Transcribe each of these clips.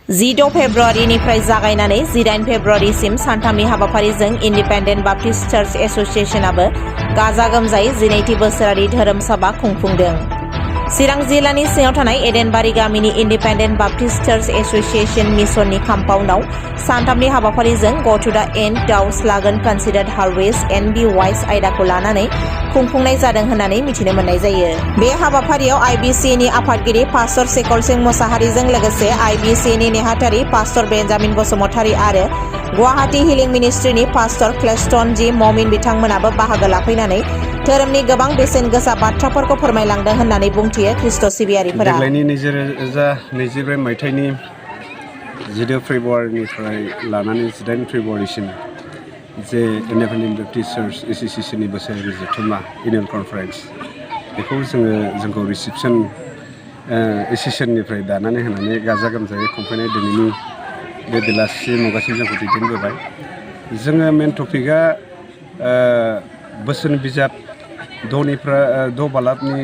16 फेब्रुवारिनिफ्राय जागायनानै 18 फेब्रुवारिसिम सानथामनि हाबाफारिजों independent Baptist church एस'सिएशनाबो गाजा गोमजायै 12थि बोसोरारि धोरोम सभा खुंफुंदों। चिरां जिल्लानि सिङाव थानाय एडेनबारि गामिनि इन्डिपेन्डेन्ट बाप्टिस्ट चार्च एस'सिएशन मिसननि कम्पाउन्डआव सानथामनि हाबाफारिजों गो टु दा एन्ड दाउ स्लागन कन्सिडार्ड हार्वेस्ट एन्ड बी वाइस आयदाखौ लानानै खुंफुंनाय जादों होननानै मिथिनो मोननाय जायो। बे हाबाफारियाव आईबीसीनि आफादगिरि पास्टर शेखर सिंह मुसाहारिजों लोगोसे आईबीसीनि नेहाथारि पास्टर बेन्जामिन बसुमतारी आरो गुवाहाटी हिलिं मिनिस्ट्रिनि पास्टर क्लेस्टन जी ममिन बिथांमोनाबो बाहागो लाफैनानै धोरोमनि गोबां बेसेन गोसा बाथ्राफोरखौ फोरमायलांदों होननानै बुंथियो ख्रिस्ट' सिबियारिफोरा। देग्लायनि 2022 मायथाइनि 12 फेब्रुवारिनिफ्राय लानानै 18 फेब्रुवारिसिम जे इन्डिपेन्डेन्ट बाप्टिस्ट चार्च एस'सिएशननि बोसोरारि जथुम्मा एनुवेल कनफारेन्स बेखौ जोंखौ रिसेपसन एस'सिएशननिफ्राय दानानै होनानै गाजा गोमजायै खुंफैनाय दिनैनि बे बेलासि मुगासिम जोंखौ दैदेनबोबाय। जोङो मेन टपिकआ बोसोन बिजाब 6 बालाबनि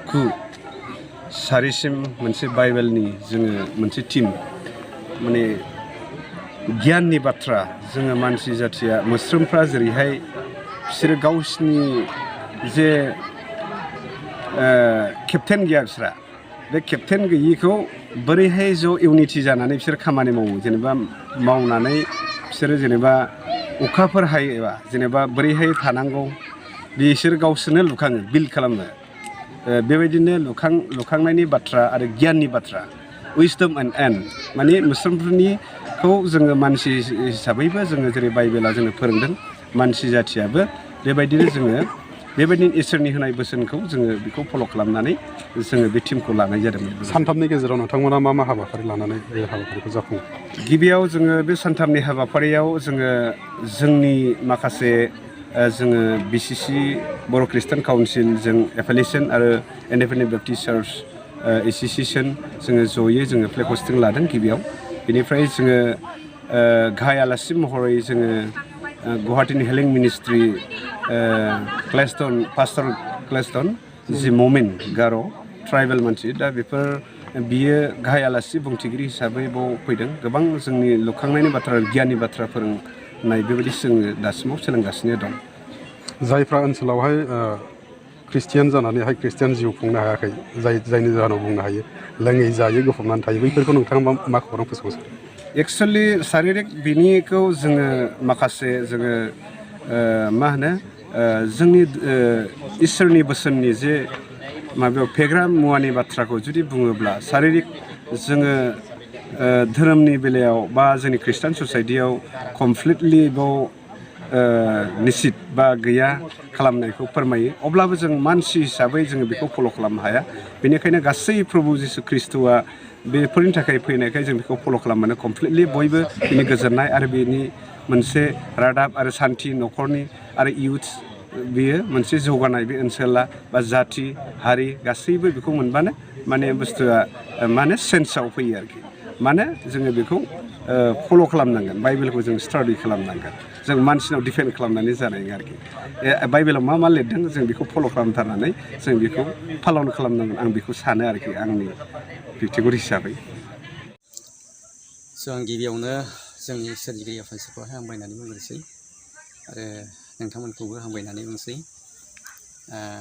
खु सारिसिम मोनसे बाइबेलनि जोङो मोनसे टीम माने गियाननि बाथ्रा जोङो मानसि जाथिया मोस्रोमफ्रा जेरैहाय बिसोरो गावसिनि जे केप्टेन गैया बिसोरा बे केप्टेन गैयिखौ बोरैहाय ज' इउनिटि जानानै बिसोर खामानि मावो जेनेबा मावनानै बिसोरो जेनेबा अखाफोर हायोबा जेनेबा बोरैहाय थानांगौ बिसोर गावसोरनो लुखाङो बिल्ड खालामो। बेबायदिनो लुखांनायनि बाथ्रा आरो गियाननि बाथ्रा उइसडम एन्ड माने मोस्रोमफोरनिखौ जोङो मानसि हिसाबैबो जोङो जेरै बाइबेला जोंनो फोरोंदों मानसि जाथियाबो बेबायदिनो इसोरनि होनाय बोसोनखौ जोङो बेखौ फल' खालामनानै जोङो बे टीमखौ लानाय जादोंमोन। सानथामनि गेजेराव नोंथांमोना मा हाबाफारि लानानै बे हाबाफारिखौ जाफुङो? गिबियाव जोङो बे सानथामनि हाबाफारियाव जोङो जोंनि माखासे जोङो बीसीसी बर' खृष्टान काउन्सिल जों एफिलिएशन आरो इन्डिपेन्डेन्ट बाप्टिस्ट चार्च एस'सिएशन जोङो फ्लेग हस्टिं लादों गिबियाव। बेनिफ्राय जोङो गाहाय आलासि महरै जोङो गुवाहाटीनि हिलिं मिनिस्ट्रि पास्टर क्लेस्टन जि ममिन गार' ट्राइबेल मानसि दा बियो गाहाय आलासि बुंथिगिरि हिसाबै बाव फैदों। गोबां जोंनि लुखांनायनि बाथ्रा गियाननि बाथ्रा फोरोंनाय बेबायदि जोङो दासिमाव सोलोंगासिनो दं। जायफ्रा ओनसोलावहाय ख्रिस्टियान जानानैहाय ख्रिस्टियान जिउ खुंनो हायाखै जायनि जाहोनाव बुंनो हायो लोङै जायै गफबनानै थायो बैफोरखौ नोंथाङा मा खौरां फोसावो? एक्सुवेलि शारिरिक बिनिखौ जोङो माखासे जोङो मा होनो जोंनि इसोरनि बोसोननि जे माबायाव फेग्रा मुवानि बाथ्राखौ जुदि बुङोब्ला शारिरिक जोङो धोरोमनि बेलायाव बा जोंनि खृष्टान ससाइटियाव कमप्लिटलि बाव निश्चित बा गैया खालामनायखौ फोरमायो। अब्लाबो जों मानसि हिसाबै जोङो बेखौ फल' खालामनो हाया। बेनिखायनो गासै प्रभु जिसु ख्रिस्ट'आ बेफोरनि थाखाय फैनायखाय जों बेखौ फल' खालामनो कमप्लिटलि बयबो बिनि गोजोननाय आरो बेनि मोनसे रादाब आरो सान्थि न'खरनि आरो इयुथ बेयो मोनसे जौगानाय बे ओनसोला बा जाथि हारि गासैबो बेखौ मोनबानो माने बुस्थुआ माने सेन्सआव फैयो आरोखि। माने जोङो बेखौ फल' खालामनांगोन बाइबेलखौ जों स्टाडि खालामनांगोन। जों मानसिनाव डिपेन्ड खालामनानै जानाय नङा आरोखि। बाइबेलाव मा लिरदों जों बेखौ फल' खालामथारनानै जों बेखौ पालन खालामनांगोन आं बेखौ सानो आरोखि आंनि व्यक्तिगत हिसाबै। आं गिबियावनो जोंनि सोरजिगिरि आफा इसोरखौहाय हामबायनानै बुंग्रोसै आरो नोंथांमोनखौबो हामबायनानै बुंसै।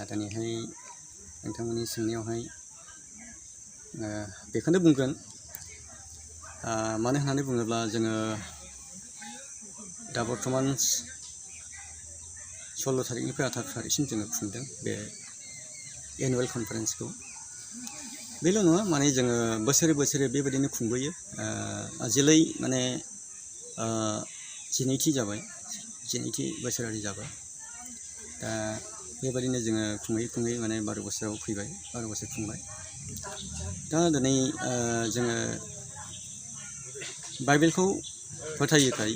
दिनैहाय नोंथांमोननि सोंनायावहाय बेखौनो बुंगोन मानो होननानै बुङोब्ला जोङो दा बर्थमान 16 थारिखनिफ्राय 18 थारिखसिम जोङो खुंदों बे एनुवेल कनफारेन्सखौ। बेल' नङा माने जोङो बोसोरे बोसोरे बेबायदिनो खुंबोयो। आजिलै माने 12थि बोसोरारि जाबाय। दा बेबायदिनो जोङो खुङै माने 12 बोसोराव फैबाय 12 बोसोर खुंबाय। दा दिनै जोङो बाइबेलखौ फोथायोखाय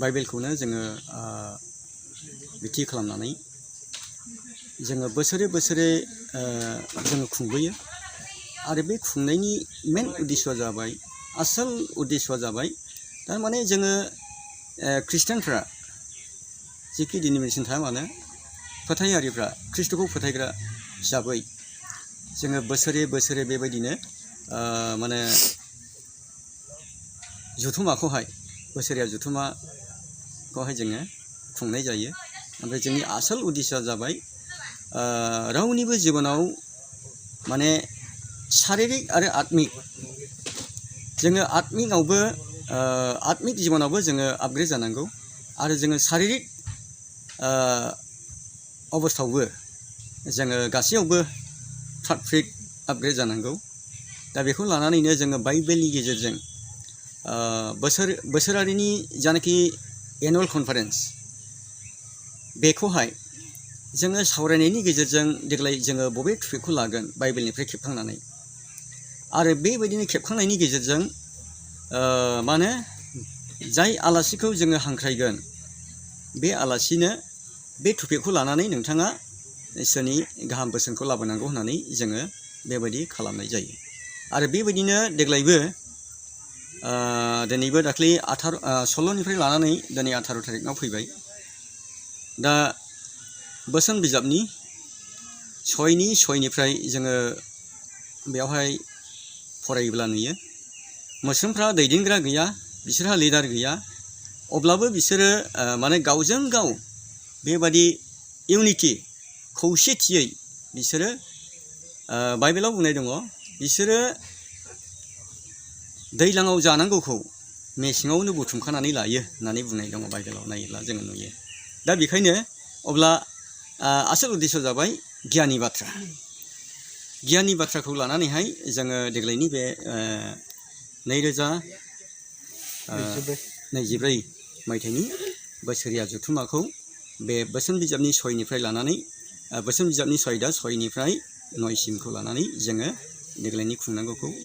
बाइबेलखौनो जोङो बिथि खालामनानै जोङो बोसोरे जोङो खुंबोयो। आरो बे खुंनायनि मेन उद्देश्यआ जाबाय आसोल उद्देश्यआ जाबाय थारमाने जोङो ख्रिस्टानफ्रा जिखि डिन'मिनेसन थाया मानो फोथायारिफ्रा ख्रिस्ट'खौ फोथायग्रा हिसाबै जोङो बोसोरे बेबायदिनो माने जुथुमाखौहाय बोसोरिया जुथुमाखौहाय जोङो खुंनाय जायो ओमफ्राय जोंनि आसोल उद्देश्यआ जाबाय रावनिबो जिबनाव माने शारिरिक आरो आत्मिक जोङो आत्मिक जिबनावबो जोङो आपग्रेड जानांगौ आरो जोङो शारिरिक अबस्थायावबो जोङो गासैयावबो फ्रात फ्रिट आपग्रेड जानांगौ दा बेखौ लानानैनो जोङो बाइबेलनि गेजेरजों बोसोरारिनि जानाखि एनुवेल कनफारेन्स बेखौहाय जोङो सावरायनायनि गेजेरजों देग्लाय जोङो बबे टपिकखौ लागोन बाइबेलनिफ्राय खेबखांनानै आरो बेबायदिनो खेबखांनायनि गेजेरजों मा होनो जाय आलासिखौ जोङो हांख्रायगोन बे आलासिनो बे टपिकखौ लानानै नोंथाङा इसोरनि गाहाम बोसोनखौ लाबोनांगौ होननानै जोङो बेबायदि खालामनाय जायो आरो बेबायदिनो देग्लायबो दिनैबो दाख्लै 16निफ्राय लानानै दिनै 18 थारिखआव फैबाय दा बोसोन बिजाबनि 6निफ्राय जोङो बेयावहाय फरायोब्ला नुयो मोस्रोमफ्रा दैदेनग्रा गैया बिसोरहा लिडार गैया अब्लाबो बिसोरो माने गावजों गाव बेबादि इउनिटि खौसेथियै बिसोरो बाइबेलाव बुंनाय दङ बिसोरो दैज्लाङाव जानांगौखौ मेसेङावनो बुथुमखानानै लायो होननानै बुंनाय दङ बाइबेलाव नायोब्ला जोङो नुयो दा बेखायनो अब्ला आसोल उद्देश्यआ जाबाय गियाननि बाथ्राखौ लानानैहाय जोङो देग्लायनि बे 2024 मायथाइनि बोसोरिया जुथुमाखौ बे बोसोन बिजाबनि 6निफ्राय लानानै बोसोन बिजाबनि 6निफ्राय 9सिमखौ लानानै जोङो देग्लायनि खुंनांगौखौ